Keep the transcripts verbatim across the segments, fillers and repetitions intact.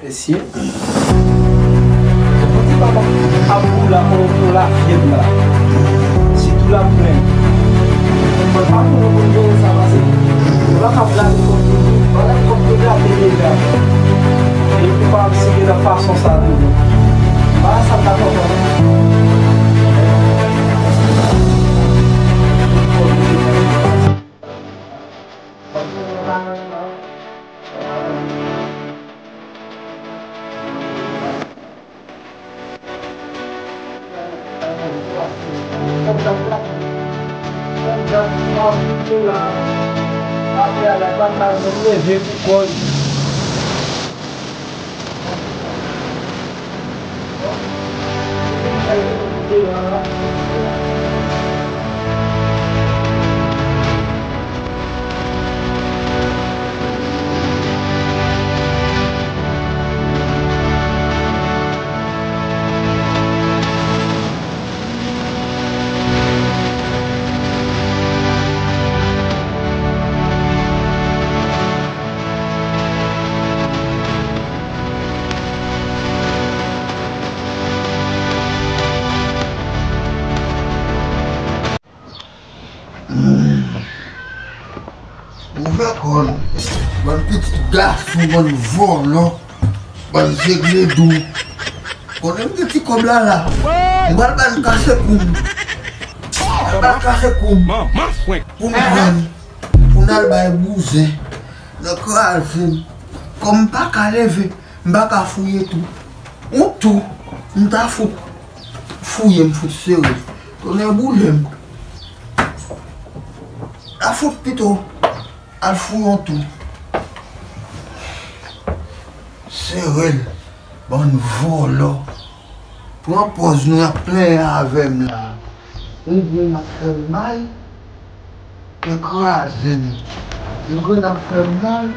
Mesye. Kote papa ap boule ak yon lafyèb la? Sitou la plenn. Mwen pa konnen pou gere sa pase. Ou pa ka blame kòb yo, pa blame kòb yo, blame deja. E pou pa ap sere nan fason sa toujou. Pa sa m ta kontan. Ouvè kò nou. Bann pitit gason, bann vòlò, bann zegledou. Konnen m gen ti kòb la la. M pral ba n kase kou m. M pral ba n kase kou m. Pou n pran. Pou n al bay bouzen. Nan kraze m. Kòm m pa ka leve, m pa ka fouye tou. Yon tou, m ta fout fouye, m fout sere. Tonnè boule m. Ta fout pito al fouye yon tou. Sere l, bann vòlò. Pran pòz nou y ap plenyen avè m la. Yon grenn ap fè m mal, yo kraze m. Yon grenn ap fè m mal,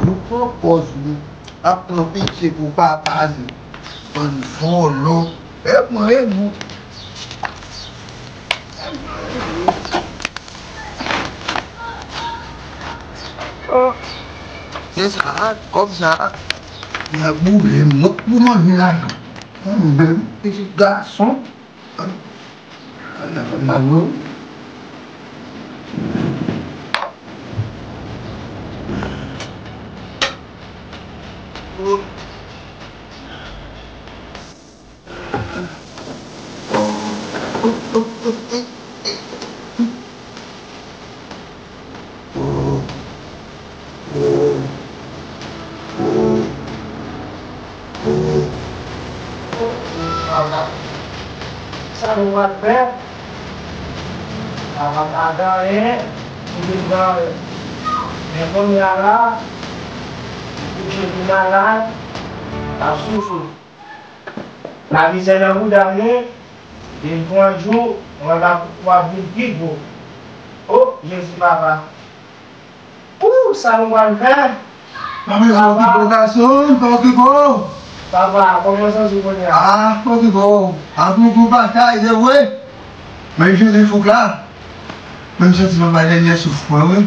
nou pran pòz nou ap pran pitye pou papa nou. Bann vòlò. E mwen, e nou. Oh. Se sa, kòb sa. Y ap boule m, mwen k pou manje lajan. Mwen menm, pitit gason. Ala fè m mal wi. Sa nou pral fè? Sa pa ka gen anyen. Ou vin nan men kounye a la, ou kouche pou malad, l ap soufri. Lamizè nan bouda nou, vin pran jou, w ap, w ap vin pi gwo. O, Jezi papa. Ou, sa nou pral fè? Papa, pa okipe w gason, pa okipe w. Papa, kòman w santi w kounye a? Ah, pa okipe w. Apre yon gwo batay, se vre. Men Jezi fouk la. Men m santi m ap bay dènye souf mwen, wi.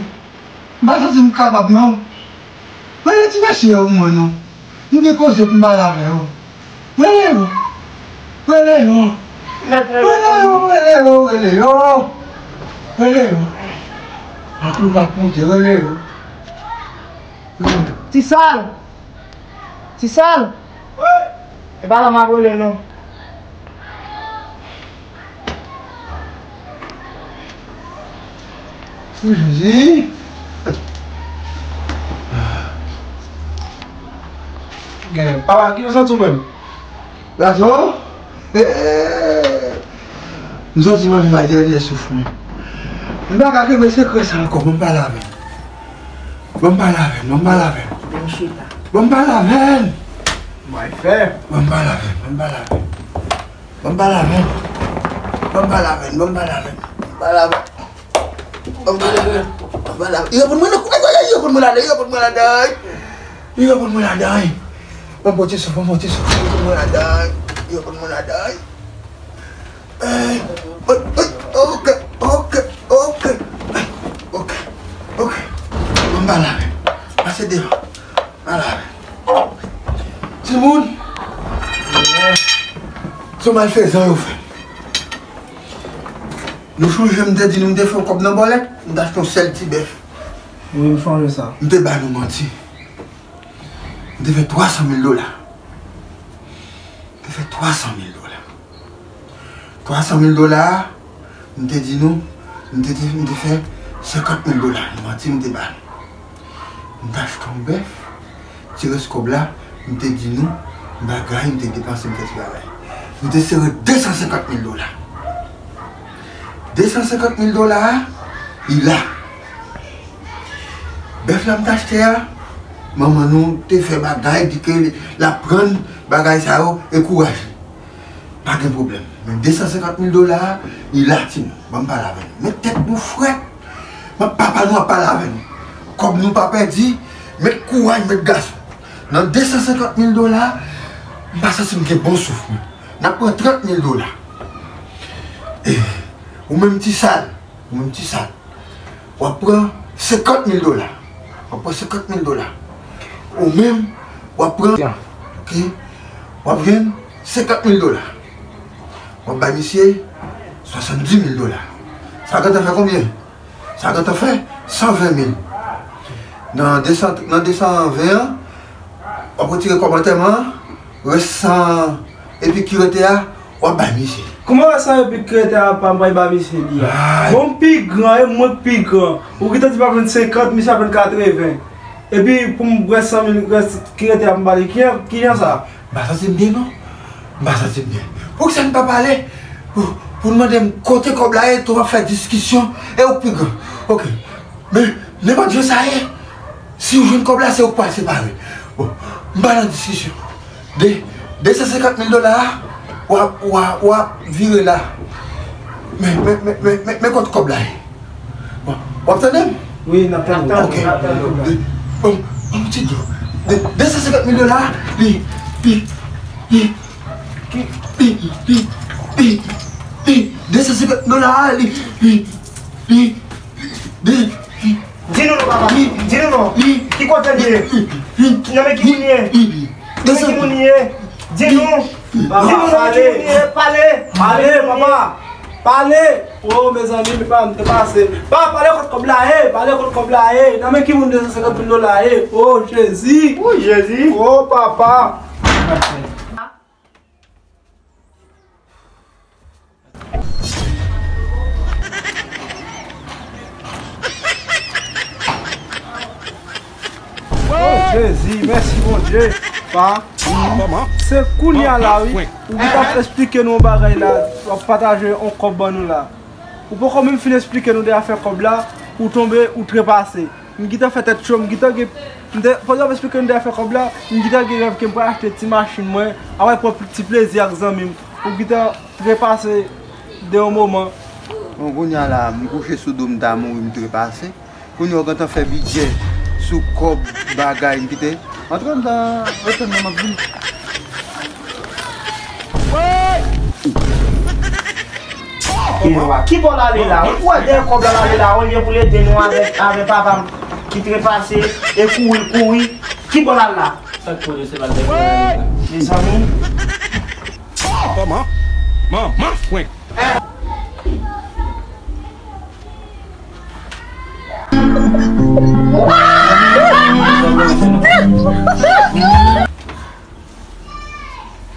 M pa santi m kapab, non. Rele ti mesye yo pou mwen, non. M gen koze pou m pale avè yo. Rele yo. Rele yo. Rele yo, rele yo, rele yo. Rele yo. Anpil m ap monte, rele yo. Rele yo. Ti Sal! Ti Sal! Wi! E pa la m ap rele, non. Jezi. Gen, papa, ki w santi w menm? Gason? M santi m anvi bay dènye souf mwen. M pa ka kenbe sekrè sa ankò, ban m pale avè l. Ban m pale avè l, ban m pale avè l. Vin chita. Ban m pale avè l. Mwen fè. Ban m pale avè l, ban m pale avè l. Ban m pale avè l. Ban m pale avè l, ban m pale avè l. Ban m pale avè l. Ban m pale avè l. Ban m pale avè l. Li reponn mwen nan kou. Ay, ay, ay, li reponn mwen ladan, ay. Li reponn mwen ladan, ay. Ban m pran ti souf, ban m pran ti souf. Li reponn mwen ladan, ay. Li reponn mwen ladan, ay. Ay, ay, ay, ok, ok, ok. Ay, ok, ok. Pale avè m. Pase devan. Pale avè m. Timoun, se malfezan yo fè. Nou sonje m te di nou m te fè yon kòb nan bòlèt, m te achte yon sèl ti bèf. Wi, m sonje sa. M te ba nou manti. M te fè twa san mil dola. M te fè twa san mil dola. Twa san mil dola a, m te di nou, m te, m te fè senkant mil dola. Manti m te ba nou. M te achte yon bèf, ti rès kòb la, m te di nou, bagay, m te depanse, m fè ti bagay. M te sere de san senkant mil dola. De san senkant mil dola a, li la. Bèf la m t achte a, manman nou te fè bagay, di ke l ap rann bagay sa yo, e kouraj li. Pa gen pwoblèm. Men de san senkant mil dola a, li la, timoun. Ban m pale avè nou. Met tèt nou frèt. Men papa nou ap pale avè nou. Kòb nou pa pèdi, met kouraj, met gason. Nan de san senkant mil dola a, m pa santi m gen bon souf, mwen. N ap pran trant mil dola. E, ou menm ti sal, ou menm ti sal. W ap pran senkant mil dola. W ap pran senkant mil dola. Ou menm, w ap pran, ok, w ap jwenn senkant mil dola. W ap bay misye swasanndis mil dola. Sa gentan fè konbyen? Sa gentan fè san ven mil. Nan de san, nan de san ven an, w ap retire kòb antèman an, rès san epi ki rete a, w ap bay misye. Kòman rès san epi ki rete a, pa m pral bay misye li a? Ay. Bon, m pi gran, e mwen k pi gran. Ou gentan di m ap jwenn senkant, misye ap jwenn katreven. Epi pou m rès san mil, rès ki rete a pou m ba li, kijan, kijan sa? M pa santi m byen, non. M pa santi m byen. Poukisa n pa pale pou, pou n mande m kote kòb la ye, tou w ap fè diskisyon, e ou k pi gran. Ok. Men, nenpòt jan sa ye, si w jwenn kòb la, se ou k pral separe. Bon, m pa nan diskisyon. De, de san senkant mil dola a, w ap, w ap, w ap vire la. Men, men, men, men, men, men kote kòb la ye. Bon, w ap tande m? Wi, n ap tande w. Ok. N ap tande w. De, bon, bon, ti dlo. De, de san senkant mil dola a, li, li, li, li, li, li, li, de san senkant dola a, li, li, li, li, de, li, Di nou non, papa. Di nou non. Ki kote l ye? Nan men ki moun li ye? Nan men ki moun li ye? Di nou. Di nou non, nan men ki moun li ye? Pale. Pale, papa. Pale. O, mezanmi, m pa m te pase. Pa, pale kot kòb la ye. Pale kot kòb la ye. Nan men ki moun de san senkant mil dola ye? O, Jezi. O, Jezi. O, papa. O Jezi, mèsi Bondye. Pa, se kounye a la, wi. Ou ki t ap esplike nou yon bagay la, w ap pataje yon kòb ban nou la. Ou poko menm fin esplike nou de afè kòb la, ou tonbe, ou trepase. M gentan fè tèt cho, m gentan gen, m te, pandan w ap esplike nou de afè kòb la, m gentan gen rèv ke m pral achte ti machin mwen, apre pran ti plezi ak zanmi m. Ou gentan trepase de yon moman. Bon, kounye a la, m kouche sou do m, m ta mouri, m trepase. Kounye a, w gentan fè bidjè sou kòb, bagay, m kite. Antre anndan, rete anndan, m ap vini. Ki bò l ale la? Ou wè dèyè kòb la l ale la, olye pou l ede nou avèk, avèk papa m ki trepase e kouri l kouri. Ki bò l al la? Sa k pwodui se pa l dèyè kòb la ale la. Mezanmi. Kòman? Manman fwenk.